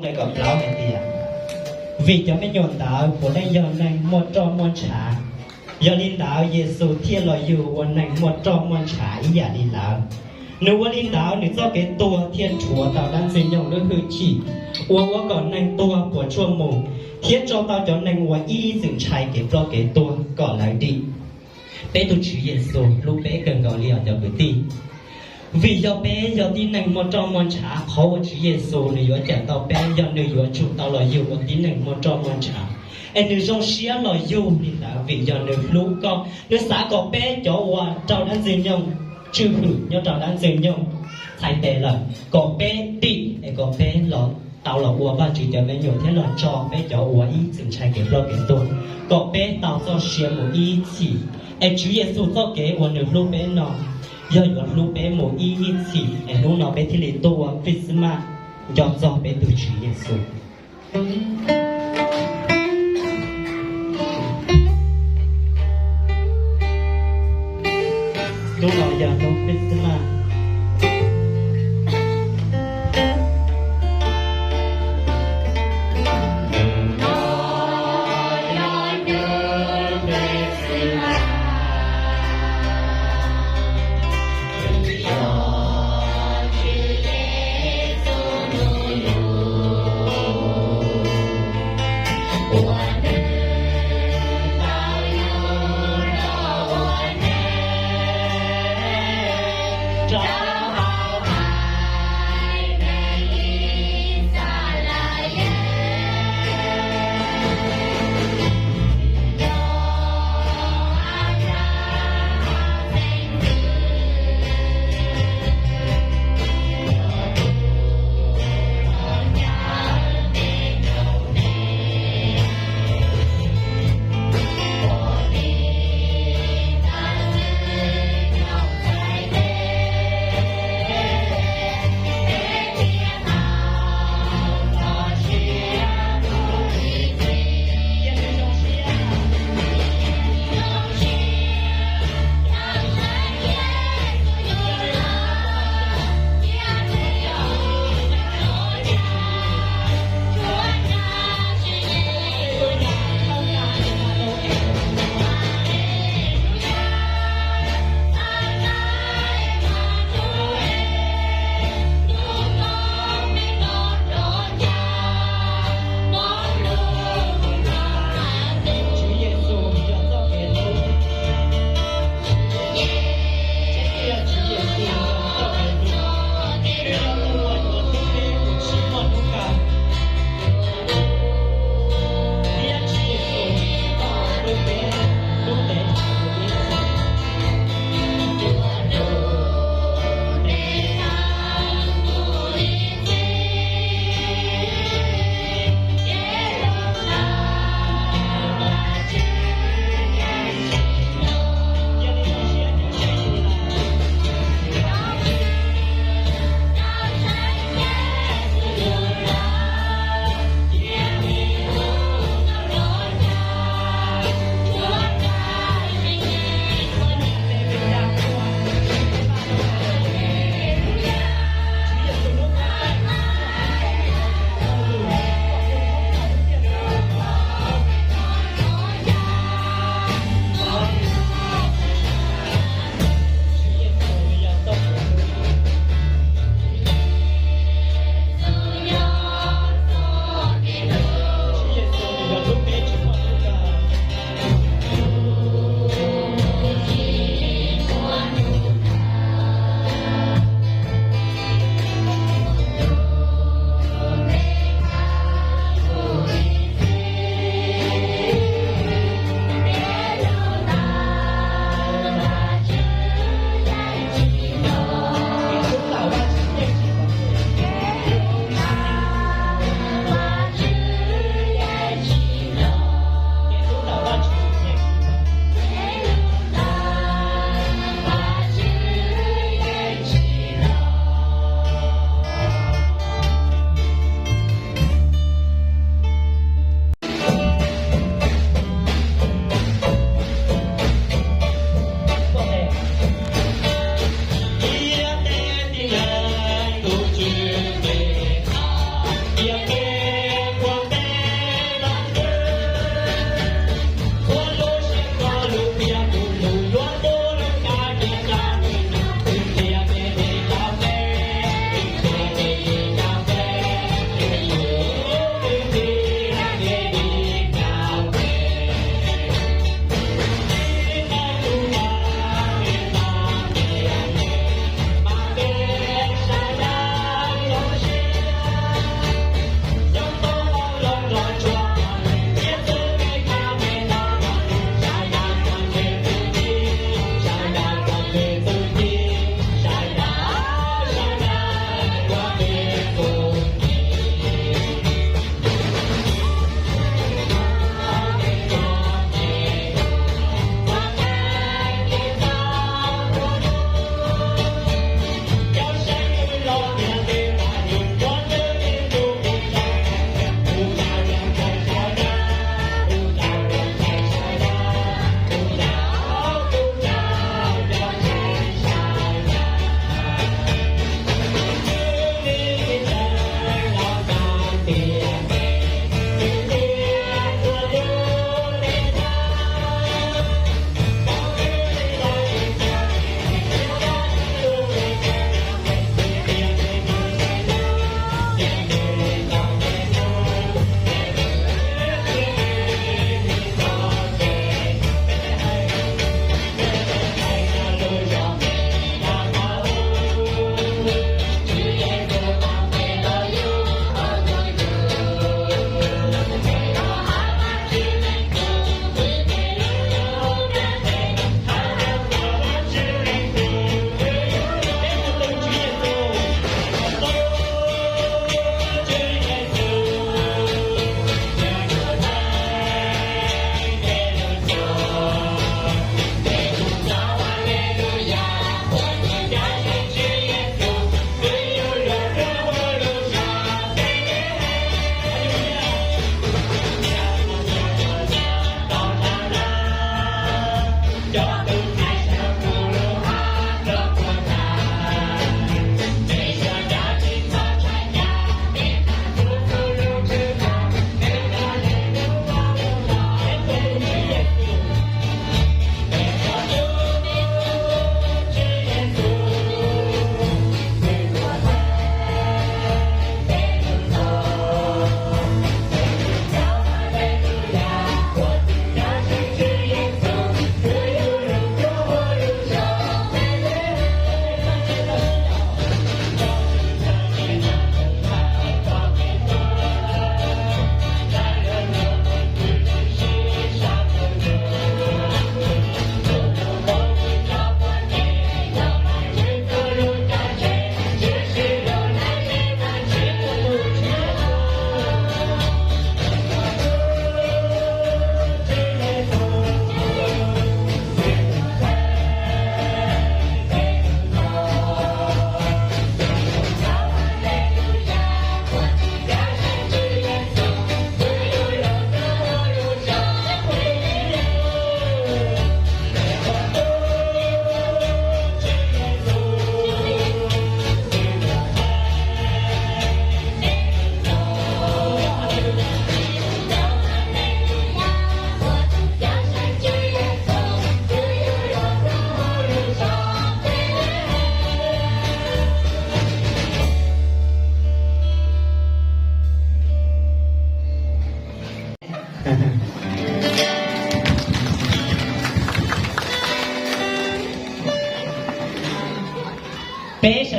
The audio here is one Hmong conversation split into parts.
Nqe kaum plaub hais tias, vim cov me nyuam ntawd puav leej yog neeg muaj roj muaj ntshav, yog li ntawd Yexus thiaj los yug ua neeg muaj roj muaj ntshav ib yam li lawv. Nws ua li ntawd, nws txoj kev tuag thiaj rhuav tau dab Ntxwg Nyoog lub hwj chim, uas ua kom neeg tuag puas tsuaj mus, thiab tso tau cov neeg uas ib txwm ntshai kev ploj kev tuag kom lawv dim. Peb tus Tswv Yexus hlub peb kawg nkaus li os cov kwv tij. Vim yog peb yog tib neeg muaj roj muaj ntshav, qhov uas Tswv Yexus nws yuav cawm tau peb yog nws yuav tsum tau los yug ua tib neeg muaj roj muaj ntshav. Es nws zoo siab los yug li ntawd vim yog nws hlub koj, nws xav kom peb cov uas raug dab Ntxwg Nyoog tswj hwm nyob rau dab Ntxwg Nyoog txhais tes lawm, kom peb dim es kom peb los tau los ua Vajtswv cov me nyuam thiab los tso peb cov uas ib txwm ntshai kev ploj kev tuag, kom peb tau txoj sia mus ib txhis. Es Tswv Yexus txoj kev uas nws hlub peb no yog yuav hlub peb mus ib txhis, es hnub no peb thiaj li tuaj ua Christmas nco txog peb tus Tswv Yexus. Hnub no yog hnub Christmas.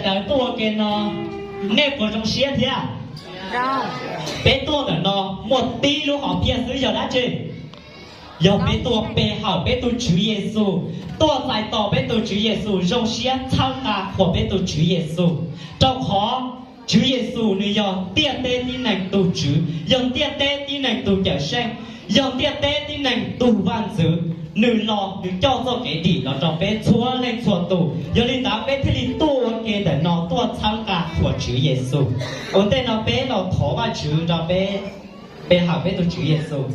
Daws tuaj ua ke no, nej puas zoo siab thiab? Peb tuaj ntawm no muaj tib lub hom phiaj xwb yog dab tsi? Yog peb tuaj pe hawm peb tus Tswv Yexus, tuaj txais tos peb tus Tswv Yexus, zoo siab txhawb nqa qhuas peb tus Tswv Yexus. Rau qhov Tswv Yexus nws yog ntiaj teb tib neeg tus Tswv, yog ntiaj teb tib neeg tus Cawmseej, yog ntiaj teb tib neeg tus Vaj ntxwv. Nws los nws coj txoj kev dim los rau peb txhua leej txhua tus. Yog li ntawd peb thiaj li tuaj ua ke ntawm no tuaj txhawb nqa qhuas Tswv Yexus. Ua ntej no peb los thov Vajtswv rau peb pe hawm peb tus Tswv Yexus.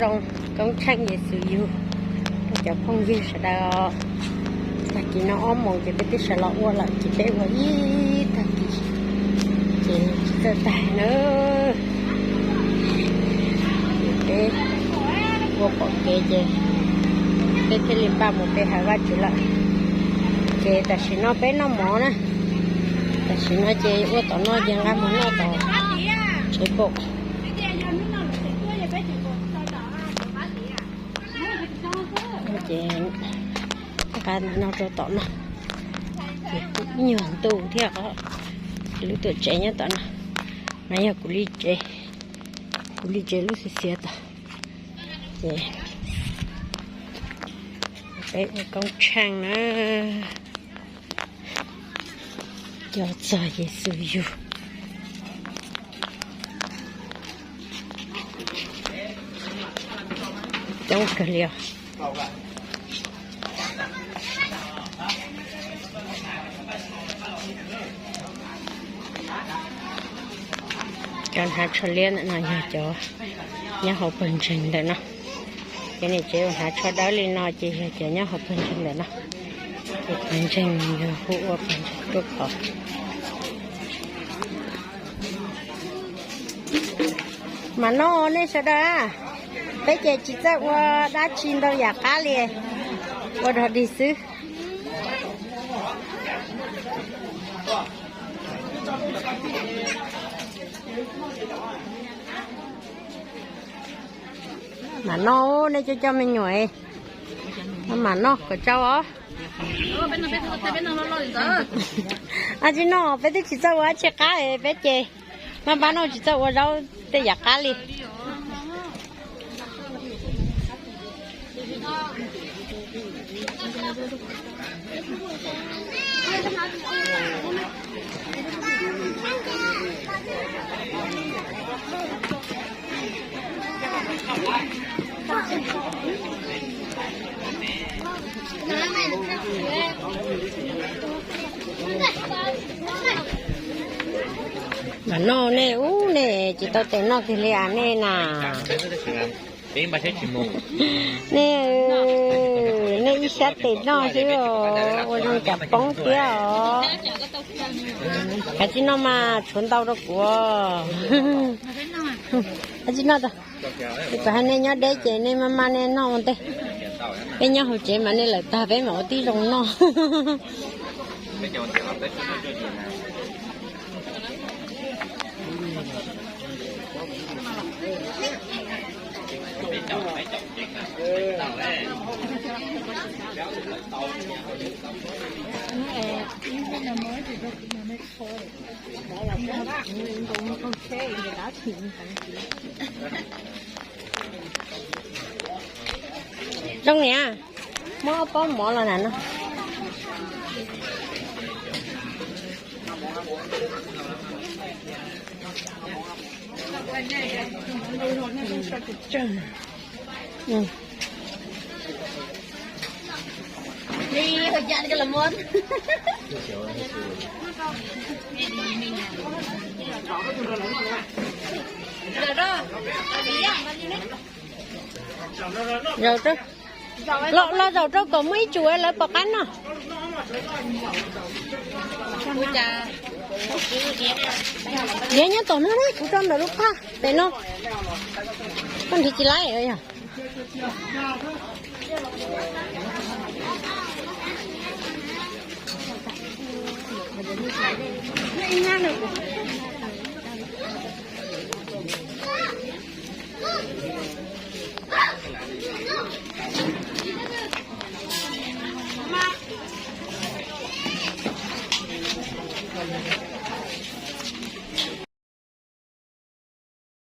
Koob tsheej Yes Xus Yug rau cov phooj ywg sawv daws. Tag kis no ob moos ces peb twb sawv los ua lawm ces peb ua ib tag kis ces tsis txawj tag na. Ces peb ua pom kev ces peb thiaj li npaj mus pe hawm Vajtswv lawm. Ces tam sim no peb noj mov na. Tam sim no ces ua tom no ces nqa mus noj tom tsev pom. Ces nqa no rau tom no, ces kuj nyuag ntuj thiab os. Lub tuam tsev nyob tom no, no yog kuv li tsev, kuv li tsev lub xiav xiav tom. Ces peb ua koob tsheej na, cov txog Yes Xus Yug. Coob kawg li os. Cov hnav tsho liab ntawm no yog cov nyob hauv pawg ntseeg ntawm no. Cov niam tsev uas hnav tsho dawb li no ces yog cov nyob hauv pawg ntseeg ntawm no. Ces pawg ntseeg yog hu ua pawg ntseeg ruaj khov. Mas noj nej sawv daws, peb ces tsis txawj ua dab tsi ntau yam qab li, ua dog dig xwb. Mam noj, nej cov coj me nyuam, mam noj kom tsau os. Tsis noj, peb twb tsis txawj ua dab tsi qab, peb ces maj npab noj, tsis txawj ua zaub tej yam qab li. Mam noj nej, ub, nej tsis tau tes noj kiag li as nej na. Nej, nej ib sab tes noj xwb, ua zoo cas poob thiab os. Kav tsij noj mas tshuav ntau rau kuv. Kav tsij noj, kom hais nej nyob deb ces nej maj maj nej noj ua ntej. Peb nyob hauv tsev mas nej lawm tag peb mam ua tib zoo noj. Zoo niam, muab ob pob mov los na no. Zaum rau, los zaum rau kom muaj ib tsum lawv pom qab noj. Diav nyob tom no ne, kuv rau ntawm lub phaj pem no. Koj nrhiav tsis laib yog.